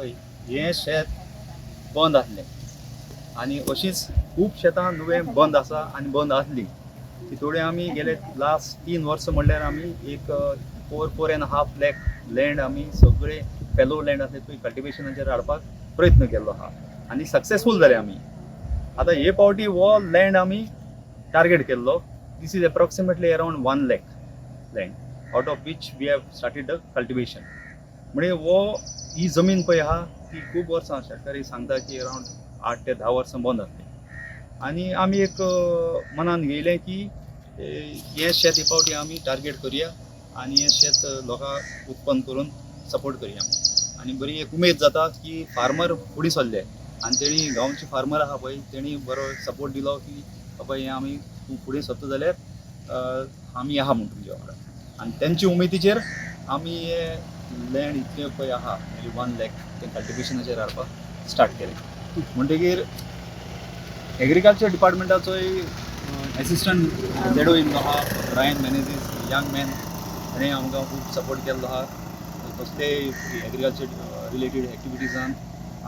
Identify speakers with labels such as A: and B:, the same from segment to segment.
A: पळय, हें शेत बंद आसलें आनी अशींच खूब शेतां नुवें बंद आसा आनी बंद आसली. तितोडे आमी गेले लास्ट 3 वर्सां म्हणल्यार आमी एक 4, 4.5 lakh land आमी सगळे फेलो लँड आसले थंय कल्टिवेशनाचेर हाडपाक प्रयत्न केल्लो आहा आनी सक्सेसफूल जाले आमी. आतां हे फावटी हो लँड आमी टार्गेट केल्लो. This is approximately around 1 lakh land, out of which we have started the cultivation. म्हणजे हो ही जमीन पळय आहा ती खूब वर्सां, शेतकारी सांगता की अरावंड 8 ते 10 वर्सां बंद आसली आनी आमी एक मनान घेयलें की हें शेत हे फावटी आमी टार्गेट करुया आनी हें शेत लोकांक उत्पन्न करून सपोर्ट करुया. आनी बरी एक उमेद जाता की फार्मर फुडें सरले आनी तेणी, गांवचे फार्मर आहा पळय, तेणी बरो सपोर्ट दिलो की बाबा, हें आमी, तूं फुडें सरता जाल्यार आमी आहा म्हूण तुमच्या वांगडा. आनी तेंचे उमेदीचेर आमी हे लँड इतलें पळय आहा, 1 लॅक, तें कल्टिवेशनाचेर हाडपाक स्टार्ट केलें. म्हणटगीर एग्रीकल्चर डिपार्टमेंटाचोय एसिस्टंट झेडो येयल्लो आहा, रायन मेनेजीस, यंग मॅन. ताणें आमकां खूब सपोर्ट केल्लो आहा कसलेय एग्रीकल्चर रिलेटेड एक्टिविटीजान.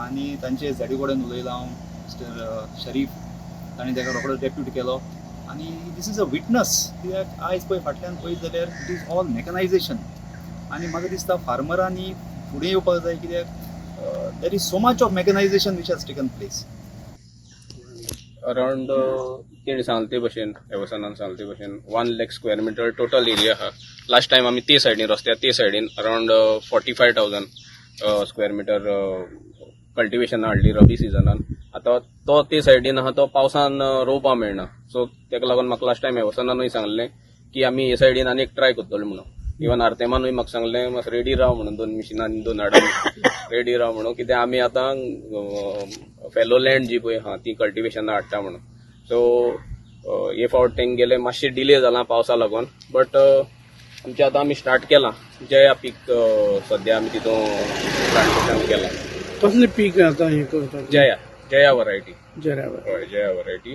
A: आनी तांचे झेडो कडेन उलयलां हांव, मिस्टर शरीफ. ताणें ताका रोखडो डेप्यूट केलो आनी this is a witness, कित्याक आयज पळय फाटल्यान पळयत जाल्यार it is all mechanization. आनी म्हाका दिसता फार्मरांनी फुडें येवपाक जाय, कित्याक there is so much of mechanization which has taken place.
B: Around तेणी सांगले ते भशेन, एवसनान सांगले ते भशेन, 1 lakh square meter total area आहा. लास्ट टायम आमी ते सायडीन, रस्त्या ते सायडीन around 45,000 square meter cultivation हाडली रबी सिजनान. आतां तो ते सायडीन आहा, तो पावसान रोवपा मेळना. सो तेका लागून म्हाका लास्ट टायम एवसनानूय सांगलें की आमी हे सायडीन आनी एक ट्राय करतले म्हणून. इवन आर्तेमानूय म्हाका सांगलें, मातसो रेडी राव म्हणून, दोन मिशिनां आनी दोन हाडून रेडी राव म्हणून, कित्याक आमी आतां फेलो लँड जी पळय आहा ती कल्टिवेशना हाडटा म्हणून. सो हे फावट तेंगेले मातशें डिले जाला पावसा लागून, बट आमचे आतां आमी स्टार्ट केलां. जया पीक सद्या आमी तितून प्लांटेशन केलां.
C: कसलें पीक आतां हें करतात?
B: जया, जया वरायटी.
C: जरा.
B: हय, जया वरायटी.